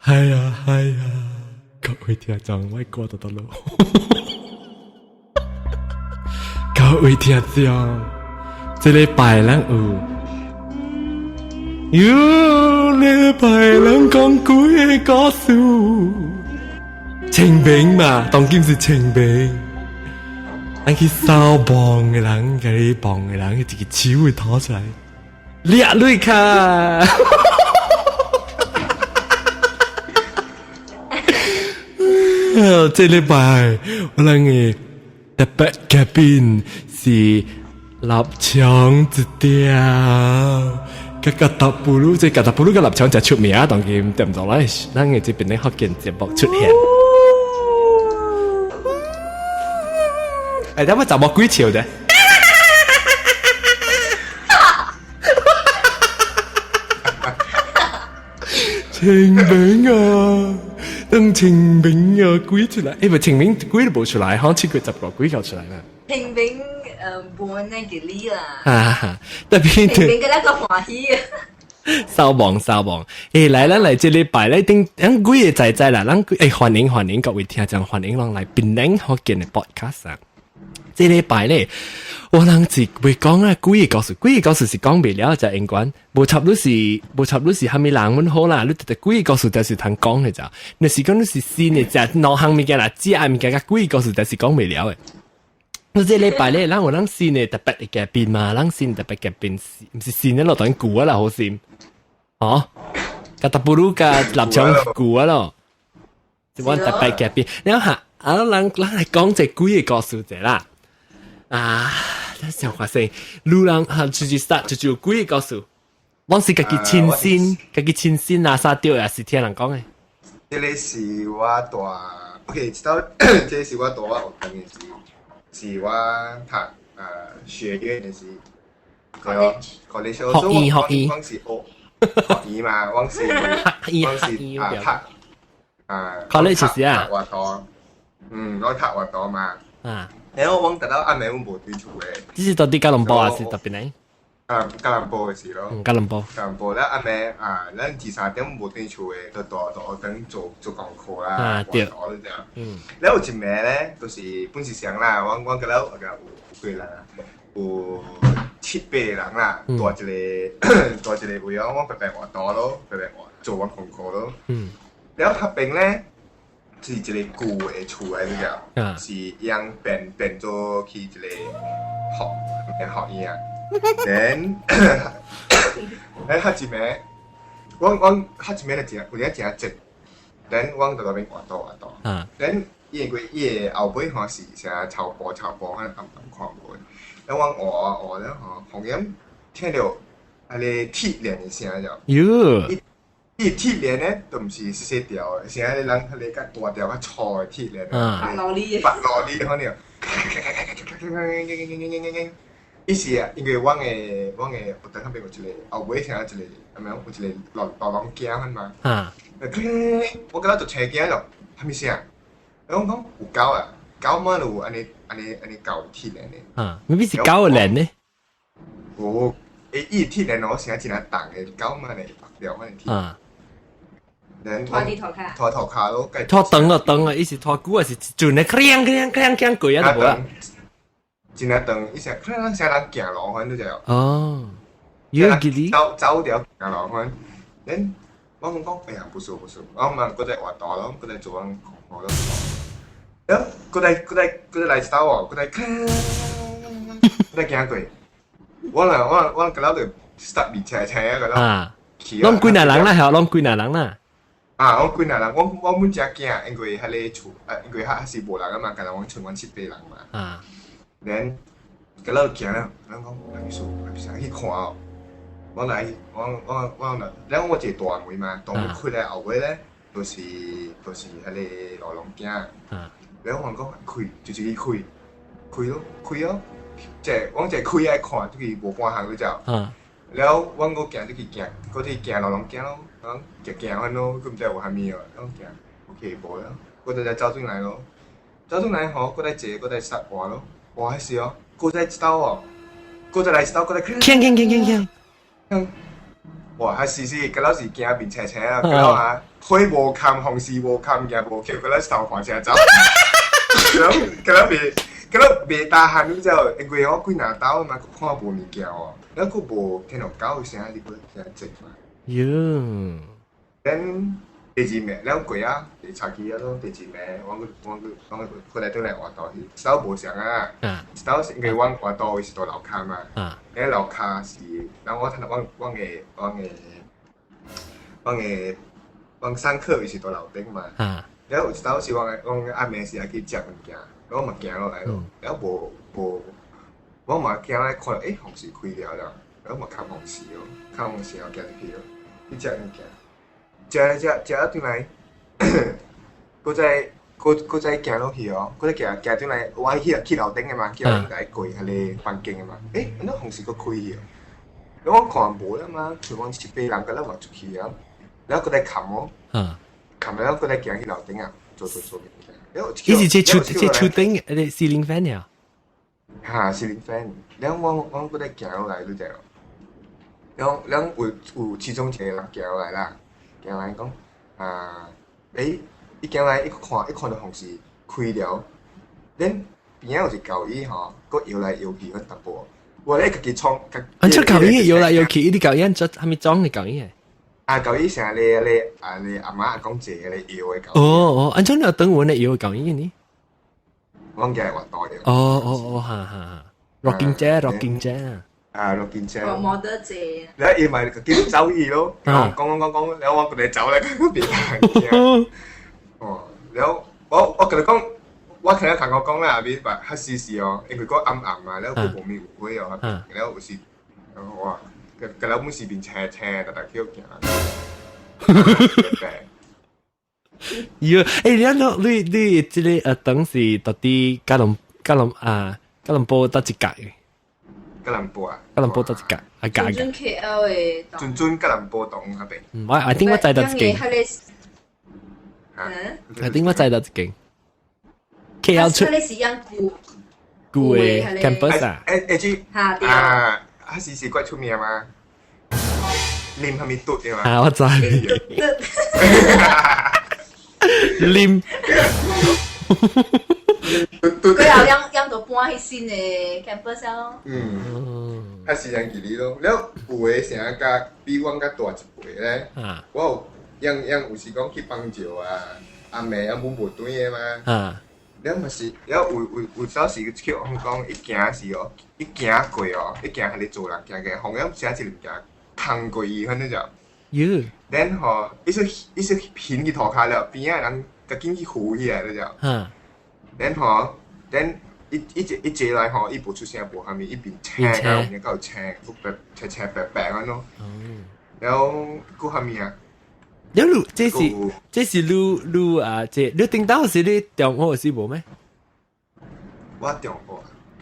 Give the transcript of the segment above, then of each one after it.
係啊係啊，各位聽眾，我過得得咯。各位聽眾，這禮拜咱有，喲，禮拜咱講幾个故事，清明嘛，當今是清明。咱去掃墓的人，共你墓的人，一个手會掏出來，掠落卡。這禮拜我咱的特別嘉賓是臘腸一條，佮格達布魯，這格達布魯佮臘腸誠出名啊，當今對毋對來？咱的這邊的福建節目出現。欸，等我查某鬼笑的。清明啊，當清明啊，鬼出來，欸，毋清明鬼都無出來，吼，7月15鬼就出來啦。清明無那個理啦。啊，特別清明個那個歡喜啊。掃墓掃墓，欸，來咱來這禮拜咧，頂咱幾个在在啦，咱欸歡迎歡迎各位聽眾，歡迎攏來檳城福建的 podcast 啊。這禮拜咧，我人是會講啊，幾个故事，幾个故事是講袂了，就永關，無插你是無插你是蝦米人阮好啦，你直直幾个故事就是通講的咋？若是講你是新的，食兩項物件啦，食的物件佮幾个故事就是講袂了的。我這禮拜咧，咱有咱新的特別的嘉賓嘛，咱新特別嘉賓，毋是新的咯，當然舊啊啦，好心，哦，佮達布魯佮臘腸舊啊咯，這阮特別嘉賓，你睇下，啊，咱咱來講這幾个故事者啦。啊！想發生，路人哈直接 start 就就幾个故事，我是家己親身，家己親身拿沙掉，也是聽人講的。這个是我大，OK，知道這个是我大我學堂的時，是我讀學院的時，對哦，college 學院學院，我是學學院嘛，我是我是啊讀啊 college 是啊，活動，嗯，我讀活動嘛，啊。然後我得到暗暝阮無對厝的。這是到底吉隆坡還是特別呢？啊，吉隆坡的時咯。嗯，吉隆坡。吉隆坡咧暗暝啊，咱二三點無對厝的，就蹛蹛學堂做做功課啦。啊，對。嗯。了有一暝咧，就是本是啥啦，我我佮了有有幾個人，有七八個人啦，蹛一个蹛一个位哦，我白白活動咯，白白活做完功課咯。嗯。了彼邊咧，是一個舊的厝來個，是用變變做去一個學學院啊。then 咱較一暝，我我較一暝就真有影誠靜。then 阮就佇邊活動活動。then 因為伊的後尾吼是啥草埔草埔，可能暗暗看無。then 阮活活了吼，忽然聽著彼个鐵鏈的聲就。喲。伊鐵鏈咧，都毋是細細條的，是彼个人彼个較大條、較粗的鐵鏈。白羅哩。白羅哩可能。伊是啊，因為阮的阮的學堂彼邊有一个後尾聽一個，咁樣有一個老老人家嘛。啊。我感覺就青驚咯，啥物聲？我講有狗啊，狗嘛就有按呢按呢按呢狗鐵鏈的。啊，未必是狗的鏈呢？無，欸，伊鐵鏈哦，聲真重的，狗嘛咧白條可能鐵。啊。拖佇塗跤，拖塗跤咯，拖長啊長啊，伊是拖久還是一陣咧，鏘鏘鏘鏘過啊就無啦。真正長，伊聲可能聲人行路款都就。哦，有記得。走走條行路款，恁我講講，哎呀，不是不是，我嘛閣在活動咯，閣在做阮功課咯。了，閣來閣來閣來一道哦，閣來鏘，閣來行過。我啦我我閣了就 start 面青青啊，閣了。攏幾若人啦，係攏幾若人啦。啊！我幾若人，我我本誠驚，因為彼个厝，啊，因為彼是無人啊嘛，干焦阮賰阮七八人嘛。啊。then 閣了行了，咱講啥物事？啥物事？去看哦。我來，我我我來，了我一個大門嘛，大門開來後尾咧，就是就是彼个老人家。啊。了我講開，就是去開，開咯，開咯，即阮一開來看，就是無半項就。啊。了，阮閣行出去行，閣去行老人家咯。講行行款咯，閣毋知有啥物哦，講行，OK 無了，閣再走轉來咯，走轉來吼，閣再坐，閣再煞活咯，活彼時哦，閣再一道哦，閣再來一道，閣再鏘鏘鏘鏘鏘，哇！彼時是，閣了是驚面青青啊，閣了啊，火無冚，風勢無冚，行無去，佮咱頭看車走。佮咱袂大漢，你知道？因為我幾若兜嘛，看無物件哦，咱閣無聽到狗聲，你閣聽這嘛。喲。咱第二暝，了過啊，第插機啊咯。第二暝，我閣過來轉來活動去，一兜無相啊。一兜是因為阮活動是佇樓跤嘛。咧樓跤是，然後我聽到阮上課是佇樓頂嘛。了有一兜是阮暗暝時愛去食物件，我嘛行落來咯。了無無，我嘛行來看，欸，風勢開了了，了嘛較風勢哦，較風勢後行入去咯，去食物件。食食食了轉來，閣再行落去哦，閣再行行轉來，我去樓頂的嘛，去樓頂來過彼個環境的嘛。欸，按怎風勢閣開去哦？了我看無了嘛，像講七八人，閣咱嘛出去啊，了閣來冚哦，冚了閣來行去樓頂啊，做做做物件。伊是這厝頂的 ceiling fan 呀？哈，ceiling fan。了我閣來行落來，你知無？了了有其中一個人行落來啦。行來講，啊，欸，伊行來伊看到風勢開了，恁邊仔有一個狗吼，閣搖來搖去，阮淡薄。我咧家己創，按怎狗搖來搖去，伊啲狗按怎啥物裝的狗嘅？啊，狗成咧咧啊咧阿媽阿公坐咧搖的狗。哦哦，按怎你有等阮咧搖的狗呢？阮家活動的。哦哦哦，哈哈哈，rocking chair，rocking chair。啊，rocking chair。我冇得坐。你伊咪叫走伊咯，講講講講，然後我過來走咧，別人哦，然後我共你講，我聽人同我講啦，邊話較時時哦，因為講暗暗嘛，然後佢無咪有火哦，然後有時，哇，個個老本是變青青，特特叫行。喲，欸，你這個學堂是到底吉隆啊吉隆坡佗一角的？吉隆坡啊？吉隆坡佗一角啊？陣陣 KL 的。陣陣吉隆坡東彼邊。嗯，我 I think 我知佗一間。嗯，I think 我知佗一間。KL 出。彼是樣舊舊的 campus 啊？欸欸，這啊，彼是怪出名嗎？啉啥物嘟的嘛？啊，我知。啉。佢又養到搬去新的 campus 咯。嗯，較時間距離咯。了有的成較比阮較大一輩咧。我有樣樣有時講去幫助啊，阿妹啊，阮無轉的嘛。了嘛是，了有走時去香港，伊行時哦，伊行過哦，伊行彼個做人行過，風險寫一個物件通過伊，反正就。喲。然後伊說题去塗跤了，邊仔人共緊去扶起來，你知。然後，然伊坐來吼，伊無出聲，無啥物，伊變青，有影夠青，白青青白白按囉。然後閣啥物啊？了你這是你啊，這你頂到是你中學時無咩？我中學啊。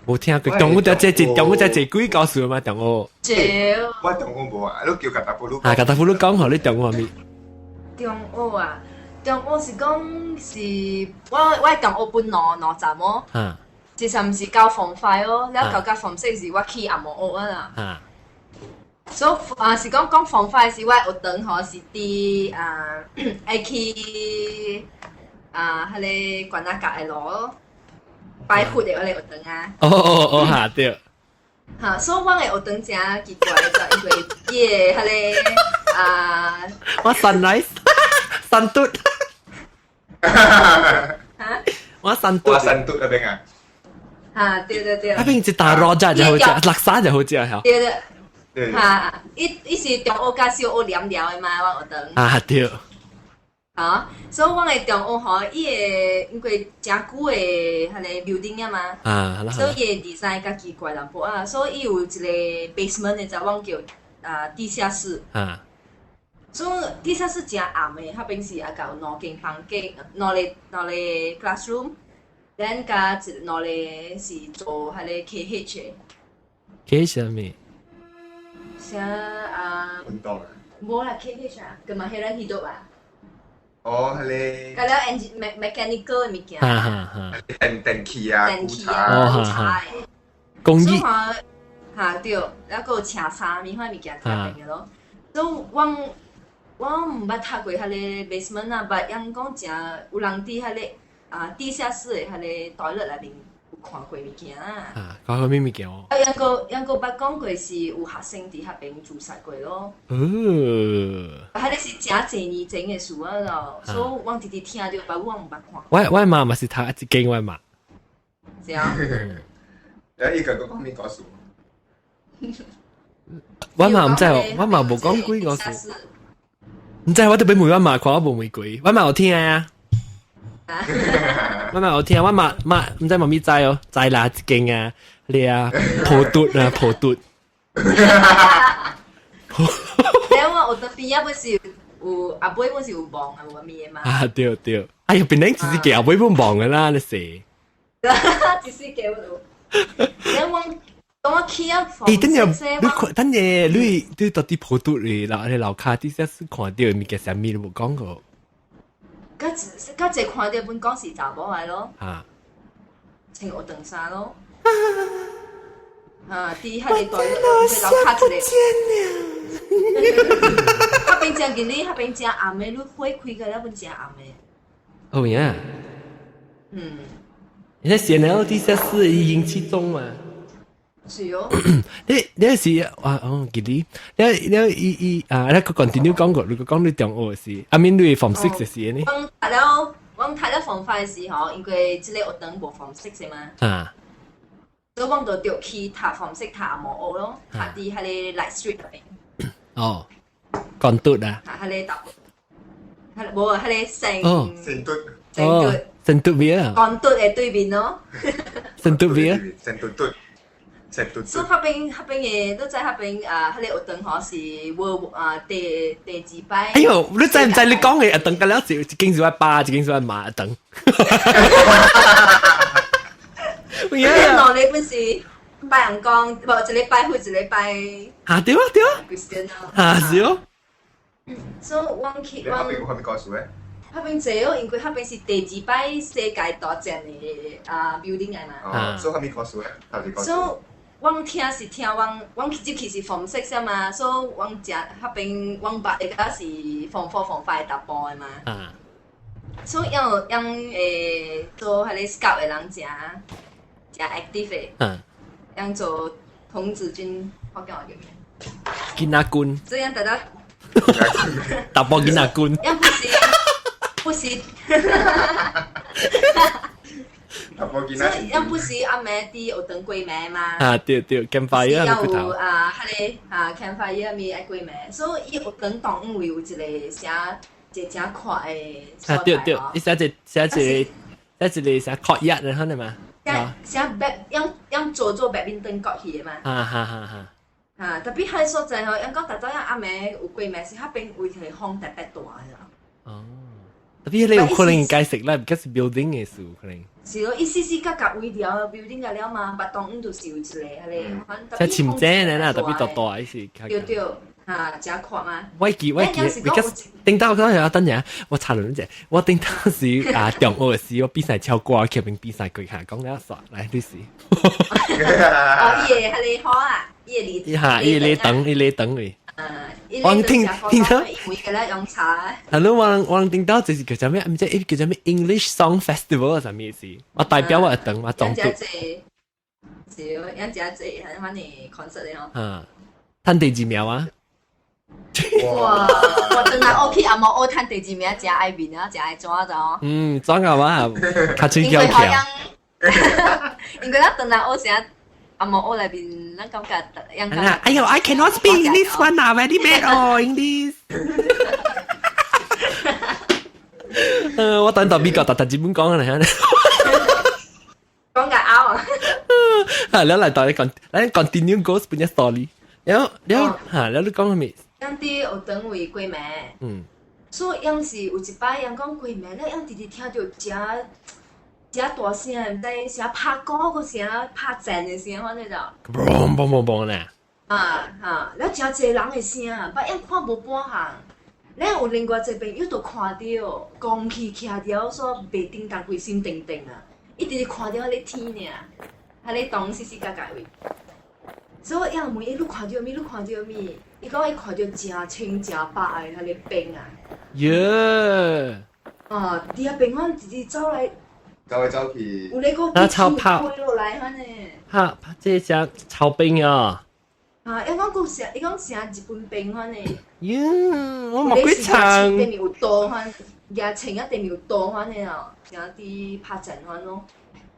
無聽過，中學就這中學就這幾教授嘛，中學。這。我中學無啊，你叫甲大埔你。啊，甲大埔你講予你中學物。中學啊。中學是講是我中學分兩站哦，一站是到 form five 哦，了到 form six 是我去紅毛學啊啦。所以啊是講講 form five 是我學堂吼是佇啊愛去啊彼個關仔角的路咯，拜佛的彼個學堂啊。哦哦哦，哈對。哈，所以我的學堂真奇怪，就因為伊的彼個啊，我 sunrise 山嘟。哈？我山嘟。我山嘟彼邊啊。哈，對對對。彼邊一打羅仔就好食，叻沙就好食嚇。對對。哈，伊是中學佮小學連了的嘛，我學堂。啊對。啊，所以我的中學吼，伊的因為誠舊的彼個 building 啊嘛，所以伊的 design 較奇怪淡薄啊，所以伊有一個 basement 的，就阮叫啊地下室。所以地下室誠暗的，彼邊是也有兩間房間，兩個 classroom，咱加一兩個是做彼個 KH 的。 KH 啥物？啥啊？運動啊？無啦，KH 啊，kemahiran hidup 啊。哦，彼個。佮了 engine mechanical 的物件。哈哈哈。電器啊，電器啊，古茶的。工藝。哈對，還閣有車衫物款物件特別的咯。所以阮我毋捌讀過彼个 basement 啊，捌人講誠有人佇彼个啊地下室的彼个 toilet 內面有看過物件啊。啊，看過咩物件哦？啊，抑閣抑閣捌講過是有學生佇彼邊自殺過咯。哦。彼个是誠濟年前的事啊咯，所以我直直聽著，但我毋捌看。我媽嘛是讀一間我媽。是啊。誒，伊個講咩故事？我媽毋知，我媽無講幾個事。毋知我特別問我媽，看我無問過，我媽有聽啊。我媽有聽，我媽媽毋知媽咪知哦，知啦一間啊，你啊破嘟啊破嘟。你我學堂邊仔不是有阿妹，不是有望啊，有物的嘛？啊對對，哎呀，邊頂只是叫阿妹本望的啦，你是。只是叫我。你我當我去啊，欸，等下你看，等下你到底破嘟你樓你樓跤底下是看著物件啥物你無講過？較較濟看著本講是查某來咯，穿學長衫咯，啊，佇彼個大樓跤一個。彼邊誠熱，彼邊誠暗的，你火開個了，本誠暗的。哦呀。你在顯了地下室陰氣重嘛？是哦。你你是啊哦，記得你你伊伊啊，你個 continue 講過，如果講你中學時，I mean 你 form six 時呢？我讀了，我讀了 form five 時吼，因為這個學堂無 form six 嘛。所以我就著去讀 form six 讀紅毛學咯，讀佇彼个 Light Street 內邊。哦，港嘟啊。讀彼个大，無啊，彼个聖。哦，聖嘟。聖嘟。聖嘟邊啊？港嘟的對面咯。聖嘟邊。聖嘟嘟。所以彼邊彼邊的，你知彼邊啊，彼个學堂吼是無啊第第幾擺？哎呦，你知毋知你講的學堂，甲了是一間是我爸，一間是我媽學堂。兩个本是拜人講，無一个拜佛，一个拜。啊對啊對啊。 Christian 啊是哦。所以我去我。彼邊有啥物故事咧？彼邊濟哦，因為彼邊是第二擺世界大戰的啊 building 來嘛。哦，所以啥物故事咧？頭一故事。所以阮聽是聽阮，阮入去是 form six 啊嘛，所以阮食彼邊阮捌的敢是 form four form five 查埔的嘛。所以有用做彼个 scout 的人誠誠 active 的。用做童子軍，我叫我叫咩？囡仔軍。這樣大家。查埔囡仔軍。樣不是，不是。所以樣不是暗暝佇學堂過暝嘛？啊對對，campfire 有啊，彼个啊 campfire 咪愛過暝，所以伊學堂當位有一個寫一個誠闊的。啊對對，伊寫一寫一個寫一個啥 courtyard 的，可能嘛？寫白用用做做白面燈過去的嘛？啊哈哈哈！啊，特別彼所在吼，人講逐早暗暝有過暝時，彼邊位係風特別大的。哦，特別你有可能解釋啦，because building 的事可能。是咯，伊四四角角圍條 building 個了嘛，別當就是有一個彼個。即深井的啦，特別大大是。對對，啊，誠闊嘛。我記我記，because 頂到嗰陣等陣，我查論者，我頂當時啊中學時，我比賽唱歌，去邊比賽過下，講了煞，來你試。哦，伊個彼個好啊，伊個離。哈，伊個等，伊個等位。我聽聽到，每個咧用茶。係咯，我我聽到就是叫做咩？毋知叫做咩 English Song Festival 啥物意思？我代表我等我總督。是，養真濟，係反正 concert 的吼。啊，趁第二名啊！哇！我陣來學去紅毛學趁第二名，誠愛面啊，誠愛怎就。嗯，怎啊嘛？較喙翹翹。因為咱陣來學啥紅毛學內面，咱感覺樣感覺。哎呦，I cannot speak English one 啊，very bad 哦，English。我等到美國，特特日本講嚟。講個拗啊！啊，你來到你講，來 continue ghost punya story。然後，然後，嚇，然後你講咩？人佇學堂位過暝。所以樣是有一擺，人講過暝咧，人直直聽著誠誠大聲，毋知啥拍鼓閣啥拍戰的聲，反正就。嘣嘣嘣嘣咧。啊哈！了誠濟人的聲，捌人看無半項。了有另外一個朋友就看著，光去徛著，煞袂叮當規心定定啊！伊直直看著彼个天爾，彼个東四四角角位。所以伊問伊，你看著物？你看著物？伊講伊看著誠青誠白的彼个兵啊！耶！啊，佇遐邊阮直直走來，走來走去。有咧個啊，超拍落來款呢？拍拍這隻操兵啊！啊，伊講閣像，伊講像日本兵款呢？耶！我冇幾長。對面有刀款，舉槍啊，對面有刀款的哦，像佇拍戰款咯。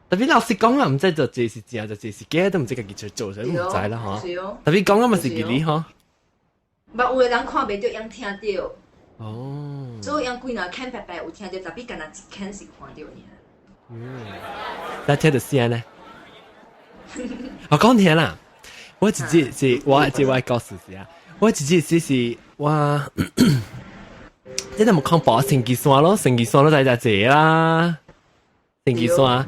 特別老實講啦，毋知就這是真，就這是假，都毋知家己出做，所以毋知啦嗬。特別講啊嘛是義理嗬。無有的人看袂著，用聽著。哦。所以用幾若間白白有聽著，特別干焦一間是看著爾。嗯，那聽著聲呢？我講聽啦，我自己是我這我告訴你啊，我自己是是我，你都冇看報成吉山咯，成吉山咯在只這啦，成吉山。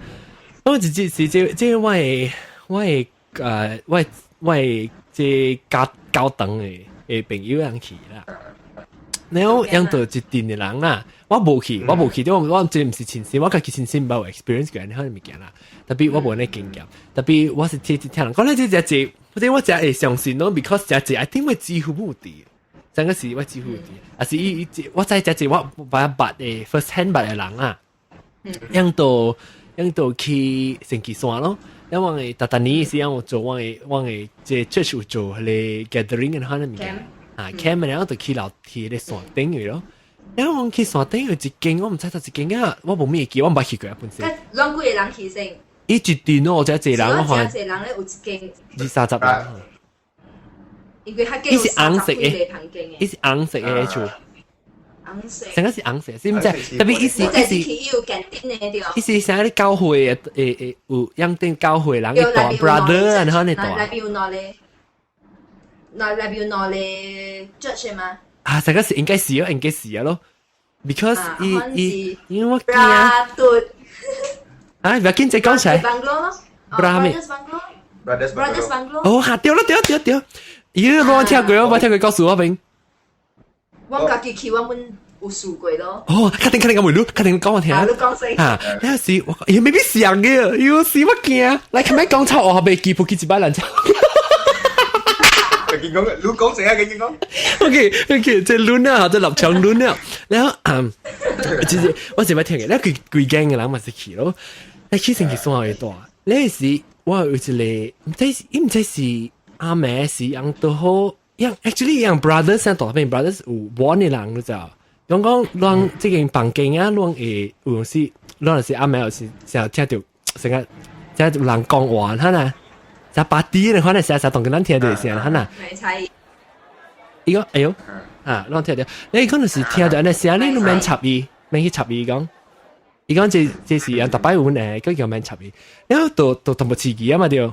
我自己是這這我的我的呃我我的這教教堂的的朋友人去啦。然後樣到一陣的人啦，我無去，我無去，我我這毋是親身，我家己親身無 experience 過，你可能物件啦。特別我無那經驗，特別我是聽聽人講咧，這隻這，或者我真會相信咯，because 這這，I think 我幾乎無佇，真個是我幾乎無佇，啊是伊伊我知這這我捌捌的 first hand 捌的人啊，樣到樣到去神奇山咯。因為逐逐年是樣做我的我的這 church 有做彼个 gathering 的可能物件。啊，camp 然後就去樓去咧山頂去咯。然後我去山頂有一間，我毋知道一間啊，我無咩記，我毋捌去過啊本身。攏幾个人去先？伊一陣咯，這濟人我看。這濟人咧有一間。二三十人。因為較伊是紅色的，伊是紅色的厝。紅色。成個是紅色，是毋知？特別伊是伊是。有堅定的對。伊是啥咧教會的，會會有養定教會人的大 brother 啊，然後呢大。內邊有兩个，內內邊有兩個 church 嗎？啊，這個是應該是哦，應該是啊咯。Because 伊伊因為我驚。啊，不要緊，再講起來。 Brothers Bungalow。 Brothers Bungalow。哦，哈，對了對對對，伊我聽過，我聽過，告訴我邊。我家己去，我們有試過咯。哦，確定確定講袂你，確定講我聽。啊，你講先。啊，那時我，伊未必想嘅，有時我驚，來，前面講錯，我袂記，不記一擺人錯。緊講，你講先啊，緊講。 OK OK，這輪啊，這立場輪啊，然後嗯，其實我這擺聽嘅，你規規間嘅人嘛是去咯，你去成去山會大，那時我有一個，毋知伊毋知是阿妹是樣都好，樣 actually 樣 brothers 先大邊 brothers 有玩的人你知道？講講攏這間房間啊，攏會有時攏是阿妹有時成日聽著成個成日有人講話，哈呐。在巴蒂的可能成日同佢咱聽著聲，哈呐。伊講哎喲，啊，攏聽著，你可能是聽著按呢聲，你攏免插伊，免去插伊講。伊講這這是啊，逐擺有誒，佢叫免插伊，然後就就淡薄刺激啊嘛對。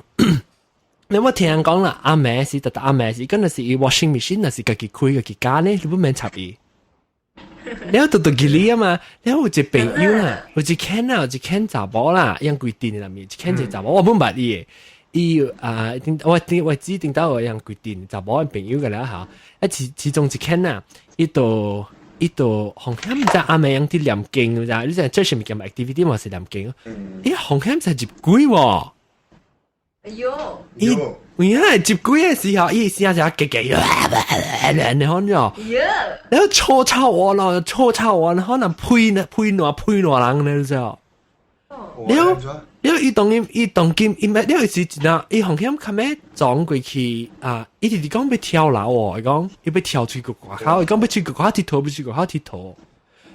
你我聽人講啦，阿妹是特特阿妹是，可能是伊 washing machine，若是家己開家己加呢，你不免插伊。然後就就記你啊嘛，然後有一朋友啦，有一間啦，有一間查某啦，養規定的內面，一間一個查某，我本捌伊的。伊啊，我我只頂到我養規定查某的朋友個啦嚇，啊其其中一間啊，伊就伊就紅險毋知阿妹用佇念經，你知？你知做啥物件 activity 嘛是念經，伊紅險在入鬼喎。哎喲！伊有影入鬼的時候，伊聲就結結，然後呢？然後吵吵我咯，吵吵我，可能呸呢呸爛呸爛人呢，你知道？然後然後伊當今伊當今伊咪，你有時真啊，伊紅險較尾撞過去啊，伊直直講欲跳樓哦，伊講伊欲跳出去外口，伊講欲出去外口𨑨迌，欲出去外口𨑨迌。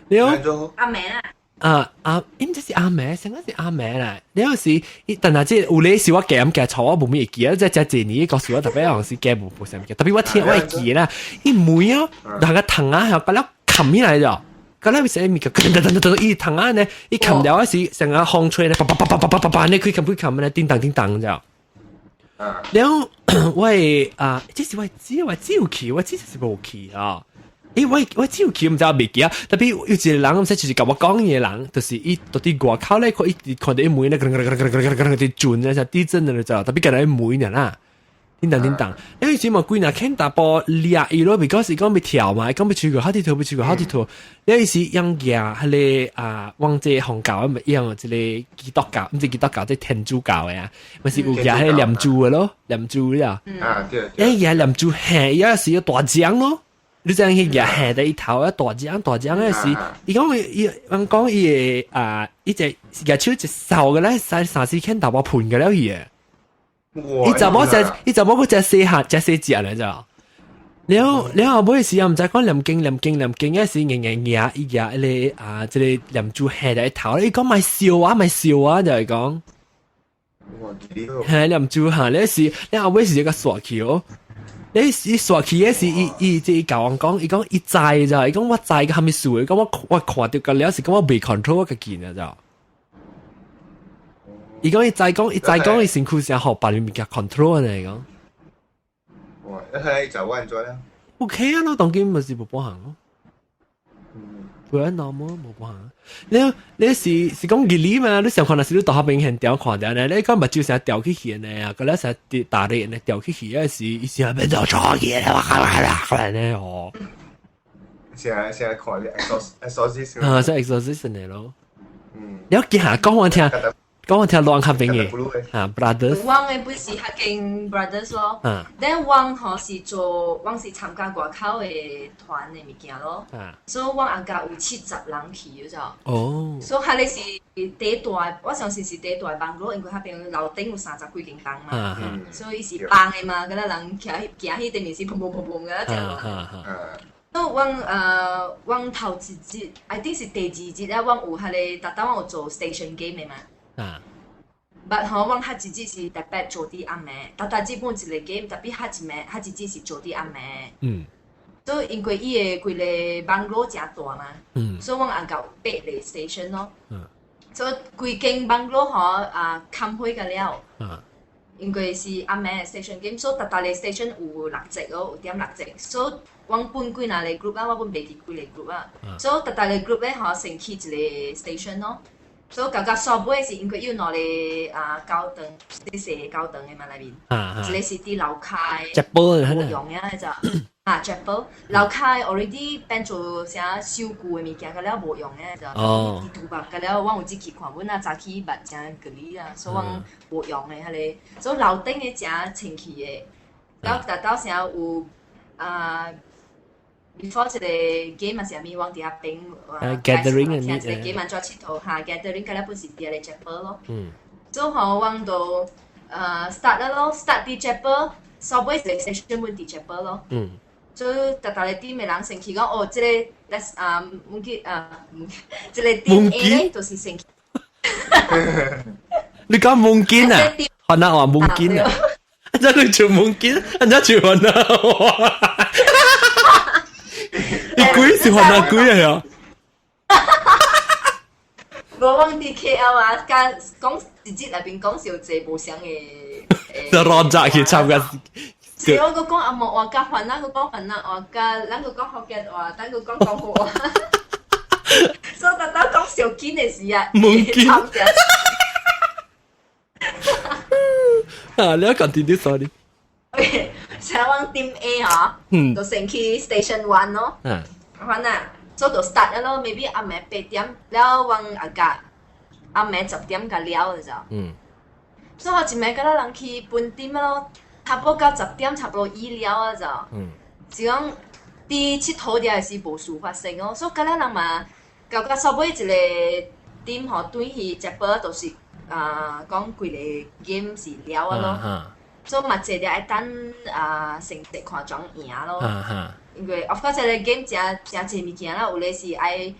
然後阿妹啊！啊啊，應該是阿妹，應該是阿妹啦。你有時，但係這有咧是我夾夾錯，我無咩會記啊。這這這年告訴我特別好像是夾無無啥物件，特別我聽我會記啦。伊門啊，那個藤啊，係把它冚起來咗。嗰粒是物件，噔噔噔噔，伊藤啊呢，伊冚了時成個風吹咧，叭叭叭叭叭叭叭，你可以冚可以冚咧，叮當叮當咗。然後我啊，這是我知我只有去，我只是無去啊。欸，我我只有去，毋知未記啊。特別有一個人，毋知就是共我講嘢人，就是伊到佇外口咧，看伊看著伊門咧，咯咯咯咯咯咯咯咯，佇轉咧，像地震咧，就特別共伊門爾啦。叮當叮當，因為時嘛幾若牽大波掠伊咯，because 伊講欲跳嘛，伊講欲吹過，好佚佗欲吹過，好佚佗。你是用舉彼个啊，往這個宗教咪用這個基督教，毋是基督教，這天主教的啊，咪是有舉彼個念珠的咯，念珠了。啊對。伊舉念珠，嘿，伊是有大獎咯。你知影去舉下佇伊頭啊，大獎大獎的是，伊講伊人講伊會啊，伊隻舉手一掃個咧，三三四牽大波噴個了去的。伊查某食，伊查某閣食細漢，食細隻咧咋？了了後尾時又毋知講念經念經念經，嗰時硬硬舉伊舉彼个啊，這個念珠下佇頭，伊講莫燒啊，莫燒啊，就係講。係念珠嚇，你是你後尾時個煞去哦。你是煞去的是伊伊這教我講，伊講伊知咋，伊講我知個蝦米事，伊講我我看著個了是講我未 control 我家己呢咋。伊講伊知講，伊知講伊身軀上好把你物件 control 呢講。哇！一係就穩咗啦。 OK 啊，我當今咪是無半項咯。嗯。不然那麼無半項。你你是是講義理嘛？你想看若是你大學邊現掉看掉呢？你講目睭成掉起去呢？啊，個咧成大力呢掉起去，嗰時伊是變做錯嘢啦，哇呢哦。現現在看你 exorcist 啊，是 exorcist 呢咯。嗯。你要記下講我聽。講我聽亂較邊嘅，啊，brothers。阮的本是較近 brothers 咯，但阮吼是做，阮是參加外口的團的物件咯，所以阮阿家有70人去咗。哦。所以彼个是第大，我相信是第大 bungalow，因為彼邊樓頂有30幾間房嘛，所以是放的嘛，敢若人徛行去對面是砰砰砰砰个，這樣。所以阮阮頭一日，I think 是第二日啊，阮有彼个，逐當阮有做 station game 的嘛。啊！but 吼，阮較一日是特別做佇暗暝，逐逐日本一個 game，特別較一暝，較一日是做佇暗暝。所以因為伊的規个 bungalow 誠大嘛，所以阮也夠八個 station 咯。所以規間 bungalow 吼啊，冚火個了。因為是暗暝 station game，所以逐逐個 station 有六隻哦，有點六隻。所以阮分幾若個 group 啊，我本袂記幾個 group 啊。所以逐逐個 group 咧吼，先去一個 station 咯。所以到煞尾是因為有兩個啊教堂，細細教堂的嘛內面，一個是佇樓跤，無用的就啊 chapel 樓跤 already 變做啥守舊的物件，甲了無用的就，佇杜白甲了，阮有入去看，阮啊早起捌誠吉利啊，所以阮無用的彼个，所以樓頂的誠清氣的，了達到啥有啊。before 一個 game 嘛是啥物，阮佇遐邊 gathering 聽一個 game 按怎𨑨迌哈 gathering 甲了本是佇遐個 chapel 咯。所以吼，阮就start 了咯，start 佇 chapel，煞尾一個 session 本佇 chapel 咯。所以逐逐個 team 的人先去講，哦，這個 let's 啊，毋記啊，這個 team A 咧，就是先去。你講 mungkin 啊？可能話 mungkin 啊？按怎你做 mungkin？按怎做可能話？你鬼是番仔鬼啊？無阮佇 KL 啊，甲講一日內面講傷濟無相的。就亂雜去參加。是我閣講紅毛話，佮番仔閣講番仔話，佮咱閣講福建話，咱閣講廣府話。所以逐逐講上緊的時啊， mungkin。啊，你講啲啲 sorry。 OK，先阮 team A 吼，就先去 station one 咯。番仔，所以就 start 了咯，maybe 暗暝8點，了阮阿甲暗暝10點甲了就。所以我一暝甲咱人去分 team 咯，差不多到10點，差不多已了啊就。是講佇𨑨迌的是無事發生哦，所以甲咱人嘛，到到煞尾一個 team 吼，轉去 chapel 就是啊，講規个 game 是了啊咯。所以嘛，坐著愛等啊成績看怎贏咯。因為 of course 這个 game 誠誠濟物件啦，有咧是愛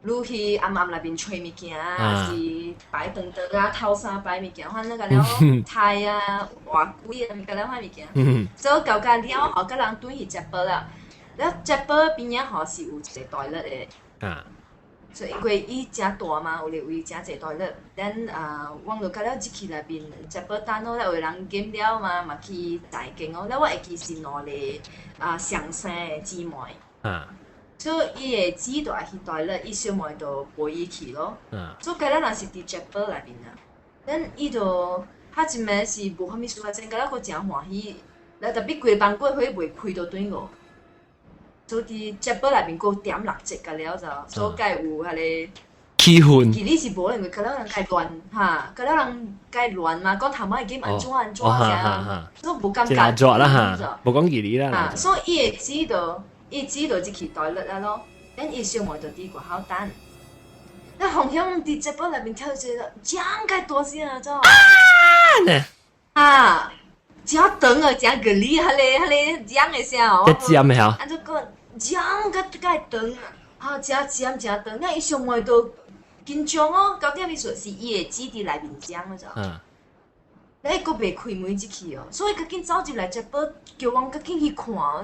你去暗暗內面揣物件啊，是擺長長啊、偷衫擺物件，反正個了菜啊、活鬼啊，物個了款物件。所以到甲了後，甲人轉去 chapel 啦。了 chapel 邊仔吼是有一個 toilet 的。所以因為伊誠大嘛，有個位誠濟 toilet，then 啊，阮就甲了入去內面 chapel 等咯，了有人 game 了嘛，嘛去大間哦。了我會記是兩個啊雙生的姊妹。所以伊的姊就愛去 toilet，伊小妹就陪伊去咯。所以甲咱若是佇 chapel 內面啊，then 伊就較一暝是無啥物事發生，甲咱閣誠歡喜， แล้ว特別規個房間火袂開到對我，所以節目內面閣點蠟燭甲了就，所以才會有彼個。氣氛。其實是無，因為較了人較亂哈，較了人較亂嘛，講頭仔會記按怎按怎啥，所以無感覺。做啦哈，無講義理啦。啊，所以伊會知道，伊知道入去 toilet 啊咯，等伊小妹就佇外口等。那紅香佇節目內面跳一個，真該大聲啊！怎？啊呢？啊，真長啊，真個理，彼個講的聲哦。這尖的哈。按怎講？真個該長啊，真尖真長，那伊小妹都緊張哦，到底伊說是伊會姊佇內面講的咋？你閣袂開門入去哦，所以較緊走入來食飽，叫阮較緊去看哦。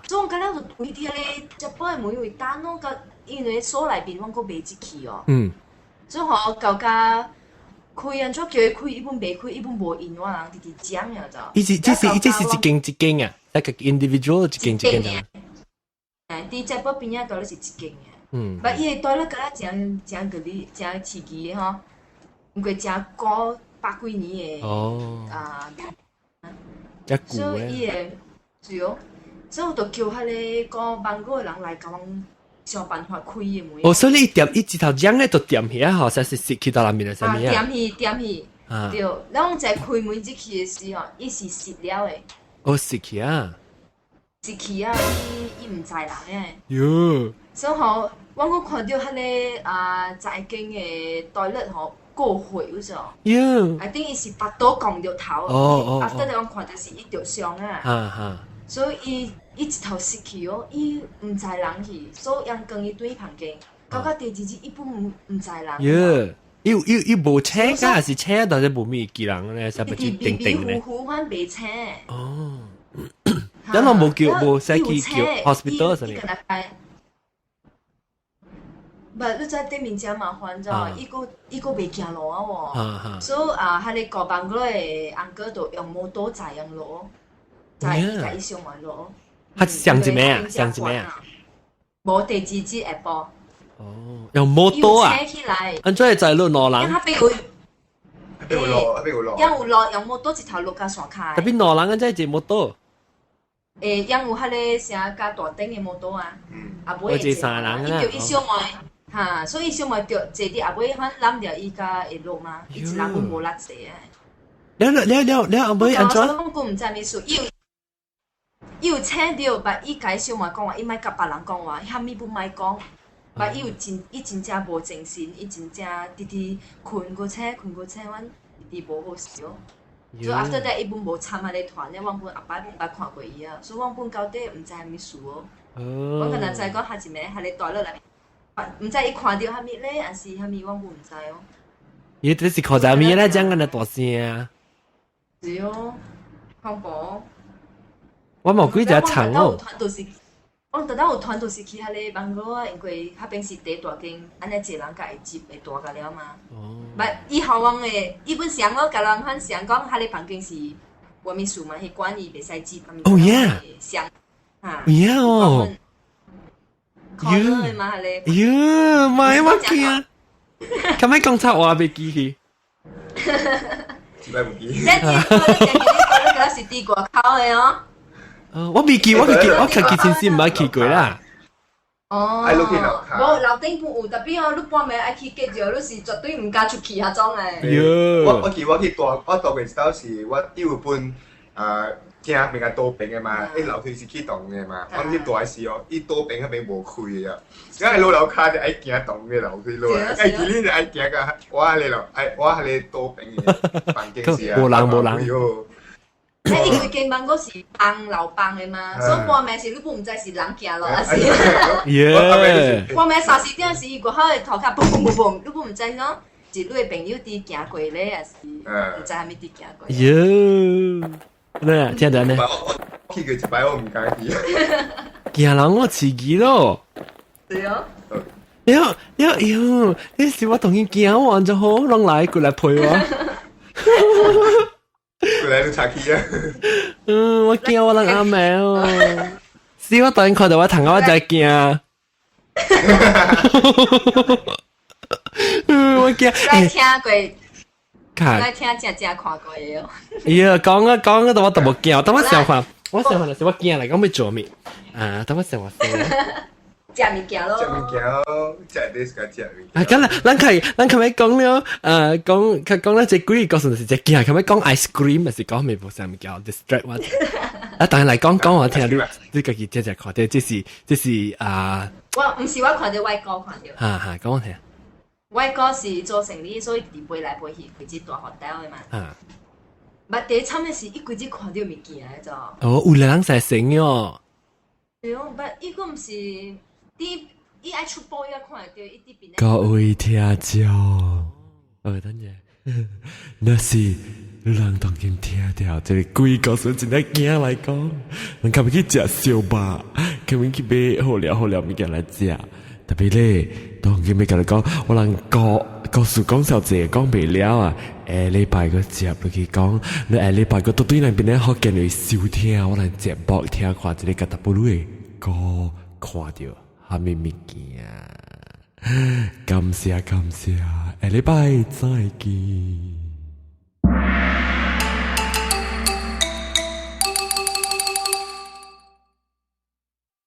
所以阮到了就圍佇彼個食飽的門位等咯，甲因為鎖內面，阮閣袂入去哦。所以吼，到甲開按怎叫伊開，伊本袂開，伊本無應我人直直講呀就。伊是這是這是一間一間啊，like individual 一間一間的。誒，佇食飽邊仔到底是一間的。但伊個住了敢若誠誠個哩，誠刺激的吼，因為誠古百幾年的啊，所以伊會是哦，所以我就叫彼個講網絡的人來共阮想辦法開伊的門。哦，所以你點伊一頭漿咧，就點起啊，吼，才是蝕去到內面的啥物啊？點去點去，對，然後在開門入去的時候，伊是蝕了的。哦，蝕去啊！蝕去啊！伊伊毋知人的。喲！所以吼，我閣看著彼個啊，十一間的 toilet 吼過血有無？喲！ I think 伊是腹肚摃著頭。哦哦。 After that 我看著是伊著傷啊。所以伊伊一頭蝕去哦，伊毋知人去，所以陽光伊對房間，到到第二日伊本毋知人。喲！伊伊伊無請㗎，還是請，但是無物記人咧，啥物就定定咧。迷迷糊糊反袂請。哦。咱攏無叫無使去叫 hospital 啥物？無，你知對面誠麻煩，知無？伊閣伊閣袂行路啊喎，所以啊，彼個顧房的翁哥就用摩托載𪜶落，載伊共伊小妹落。他上一暝啊？上一暝啊？無，第二日下晡。哦，用摩托啊？車起來。按怎會載落兩人？他邊有，邊有落，邊有落。有落用摩托一頭落甲山跤。特別兩人按怎坐摩托？欸，有彼個啥較大頂的摩托啊？啊，尾會坐三人啊。伊叫伊小妹。哈，所以小妹著坐佇後尾，反攬著伊才會落嘛，伊一人無力坐啊。了了了了了，後尾按怎？我閣毋知物事，伊有伊有請著，但伊共伊小妹講話，伊莫共別人講話，啥物本莫講。但伊有真，伊真正無精神，伊真正直直睏閣醒，睏閣醒，阮直直無好勢哦。所以 after that 伊本無參彼個團咧，阮本後擺本捌看過伊啊，所以阮本到底毋知啥物事哦。我敢若知講他一暝彼個大落來。毋知伊看著啥物咧，還是啥物，我毋知哦。伊這是看啥物咧？講緊大聲。是哦，恐怖。我無幾隻長哦。我特登有團就是去彼個網絡啊，因為彼邊是第大間，按呢濟人共會接會大甲了嘛。哦。毋以後阮的伊本想咯，共人反想講，彼個房間是我物事嘛，彼管伊袂使接。哦耶！想啊。耶哦。可能嘛，彼個。喲，媽我驚。咁咪講錯話袂記去。幾擺唔記。你你你你是佇外口的哦。我未記，我記，我家己真是毋捌去過啦。哦。愛落去樓跤。無樓頂本有，特別哦，你半暝愛去隔尿，你是絕對毋敢出去彼種的。喲。我我記我去住，我住過一道是，我有本行邊個倒邊的嘛，伊樓梯是去動的嘛，我去住的時候，伊倒邊彼邊無開啊，所以落樓跤就愛行動的樓梯落來，愛記你就愛行到我彼個樓，愛我彼個倒邊的房間是啊，無人無人。欸，伊規間房閣是放樓房的嘛，所以半暝時你本毋知是人行落還是。耶！半暝三四點時，伊外口的塗跤嘣嘣嘣嘣，你本毋知喏，是你的朋友佇行過咧，還是毋知啥物佇行過。喲！咩？聽到呢？去過一擺我毋敢去。驚人我刺激咯。是哦。喲喲喲！你是我當然驚我，就好，攏來過來陪我。過來你插去啊！嗯，我驚我人阿妹哦。是我當然看到我同我就驚。嗯，我驚。來聽過。看。來聽正正看過的哦。哎呀，講啊講啊，但我都無驚，等我想看，我想看就是我驚來講欲做物啊，等我想看先。食物件咯。食物件，食啲個食物件。啊，咁啦，咱較咱較欲講了，講較講咧，這鬼故事是這驚，較欲講 ice cream，還是講咩無啥物件 distract 我。啊，但係來講講我聽，你你家己正正看著，這是這是啊。我毋是我看著，我哥看著。哈哈，講我聽。我哥是做生理，所以直飛來飛去，規日蹛 hotel 的嘛。捌第一慘的是，伊規日看著物件的咋。哦，有人在生喲。對哦，捌伊閣毋是，佇伊愛出報伊才看會著，伊佇邊。各位聽眾，哦，等下，若是你人當今聽著這個鬼故事，真正驚來講，咱較欲去食燒肉，較欲去買好料好料物件來食。特別咧，當今欲共你講，我人故故事講小濟講袂了啊！下禮拜閣接落去講，你下禮拜閣倒對咱邊咧福建來收聽我人節目，聽看這個甲 W 的歌，看著啥物物件。感謝感謝，下禮拜再見。